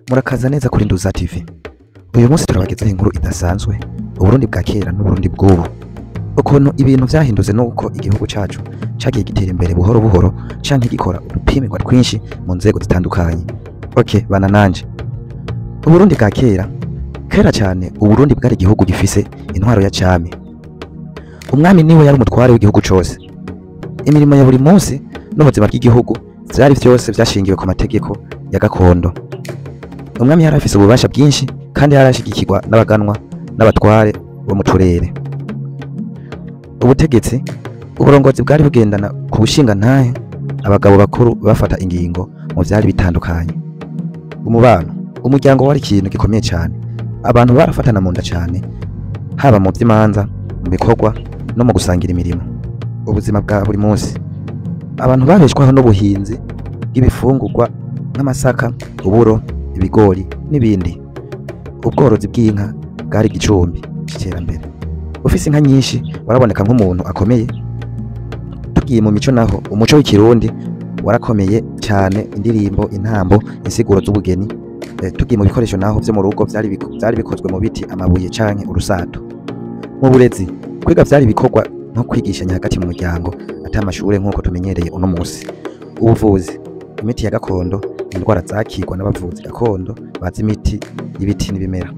Murakaza neza kuri Nduza TV. Uyu munsi turabagezaho inkuru idasanzwe, Uburundi bwa kera n'Uburundi bw'ubu. Ukuntu ibintu vyahindutse nuko igihugu cacu cagiye gitera imbere buhoro buhoro canke gikora udupimirwa twinshi mu nzego zitandukanye. Okay, bana nanje. Uburundi bwa kera, kera cane Uburundi bwari igihugu gifise intwaro ya cami. Umwami niwe yari umutware w'igihugu cose. Imirimo ya buri munsi n'ubuzima bw'igihugu vyari vyose vyashingiwe ku mategeko ya gakondo. Umwami yari afise ububasha bwinshi kandi yarashigikirwa n'abaganwa n'abatware bo mu turere. Ubutegetsi, uburongozi bwari bugendana ku bushingantahe, abagabo bakuru bafata ingingo mu vyari bitandukanye. Umubano, umuryango wari ikintu gikomeye cane. Abantu barafatana mu nda cane, haba mu vy'imanza, mu bikorwa no mu gusangira imirimo. Ubuzima bwa buri munsi, abantu babeshwaho n'ubuhinzi bw'ibifungurwa nk'amasaka, uburo, ibigori n'ibindi. Ubworozi bw'inka bwari igicumbi c'iterambere. Ufise inka nyinshi waraboneka nk'umuntu akomeye. Tugiye mu mico naho, umuco w'ikirundi warakomeye cane, indirimbo, intambo, insiguro z'ubugeni. Tugiye mu bikoresho naho vyo mu rugo vyari bikozwe mu biti, amabuye canke urusato. Mu burezi, kwiga vyari ibikorwa nko kwigishanya hagati mu muryango, ata amashure nk'uko tumenyereye uno musi. Ubuvuzi, imiti ya gakondo, indwara zakirwa n'abavuzi gakondo bazi imiti y'ibiti n'ibimera.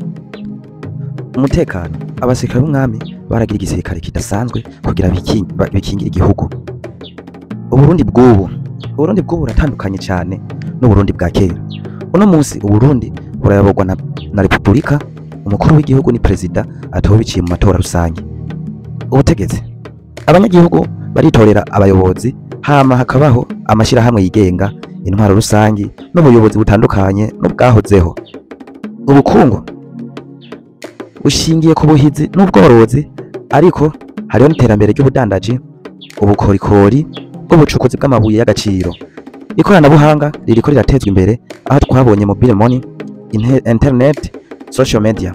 Umutekano, abasirikare b'umwami baragira igisirikare kidasanzwe kugira bikingire igihugu. Uburundi bw'ubu, Uburundi bw'ubu buratandukanye cane n'Uburundi bwa kera. Uno munsi Uburundi burayoborwa na Repubulika, umukuru w'igihugu ni perezida atowe biciye mu matora rusange. Ubutegetsi, abanyagihugu baritorera abayobozi, hama hakabaho amashirahamwe yigenga, intwaro rusangi n'ubuyobozi butandukanye n'ubwahozeho. Ubukungu bushingiye ku buhizi n'ubworozi, ariko hariho n'iterambere ry'ubudandaji, ubukorikori bw'ubucukuzi bw'amabuye y'agaciro. Ikoranabuhanga ririko riratezwa imbere, aho twabonye mobile money, internet, social media.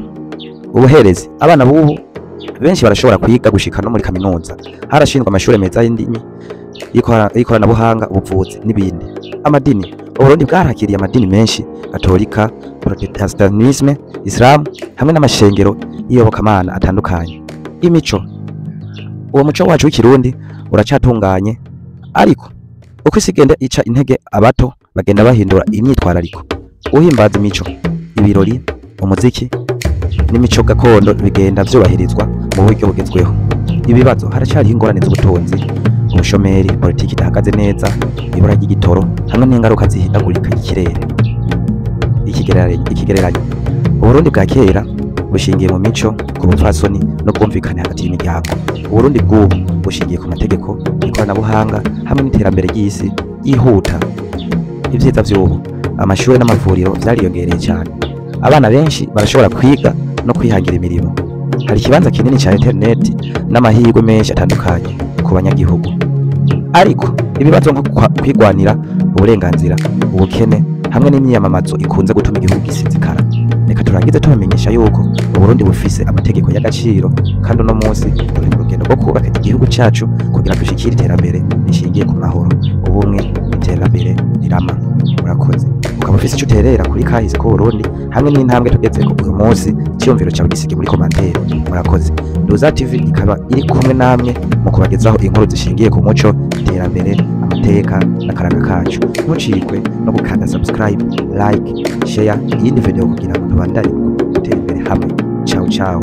Ubuherezi, abana b'ubu benshi barashobora kwiga gushika no muri kaminuza. Harashinzwe amashure meza y'indimi, y'ikoranabuhanga, ubuvuzi n'ibindi. Amadini, Uburundi bwarakiriye amadini menshi: Katolika, Protestantisme, Islam hamwe n'amashengero y'iyobokamana atandukanye. Imico, uwo muco wacu w'ikirundi uracatunganye, ariko uko isi igenda ica intege, abato bagenda bahindura imyitwarariko. Uhimbaza imico, ibirori, umuziki n'imico gakondo bigenda vyubahirizwa mu buryo bugezweho. Ibibazo, haracariho ingorane z'ubutunzi, ubushomeri, politiki idahagaze neza, ibura ry'igitoro hamwe n'ingaruka zihindagurika ry'ikirere. Ikigereranyo, Uburundi bwa kera bushingiye mu mico, ku bupfasoni n'ubwumvikane hagati y'imiryango. Uburundi bw'ubu bushingiye ku mategeko, ikoranabuhanga hamwe n'iterambere ry'isi yihuta. Ivyiza vy'ubu, amashure n'amavuriro vyariyongereye cane. Abana benshi barashobora kwiga no kwihangira imirimo. Hari ikibanza kinini ca internet n'amahirwe menshi atandukanye ku banyagihugu. Ariko ibibazo nko kwigwanira uburenganzira, ubukene hamwe n'imyiyamamazo ikunze gutuma igihugu gisinzikara. Reka turangize tubamenyesha yuko Uburundi bufise amategeko y'agaciro, kandi uno munsi turi mu rugendo rwo kubaka igihugu cacu kugira dushikire iterambere rishingiye ku mahoro, ubumwe, iterambere rirama. Murakoze. Ukaba ufise ico uterera kuri kahise k'Uburundi hamwe n'intambwe tugezeko uyu munsi, iciyumviro cawe gisige muri commentaire. Murakoze. Nduza TV ikaba iri kumwe namwe mu kubagezaho inkuru zishingiye ku muco, iterambere, amateka n'akaranga kacu. Ntucikwe no gukanda subscribe, like, share iyindi video kugira ngo tubandanye gutera imbere hamwe. Ciao ciao.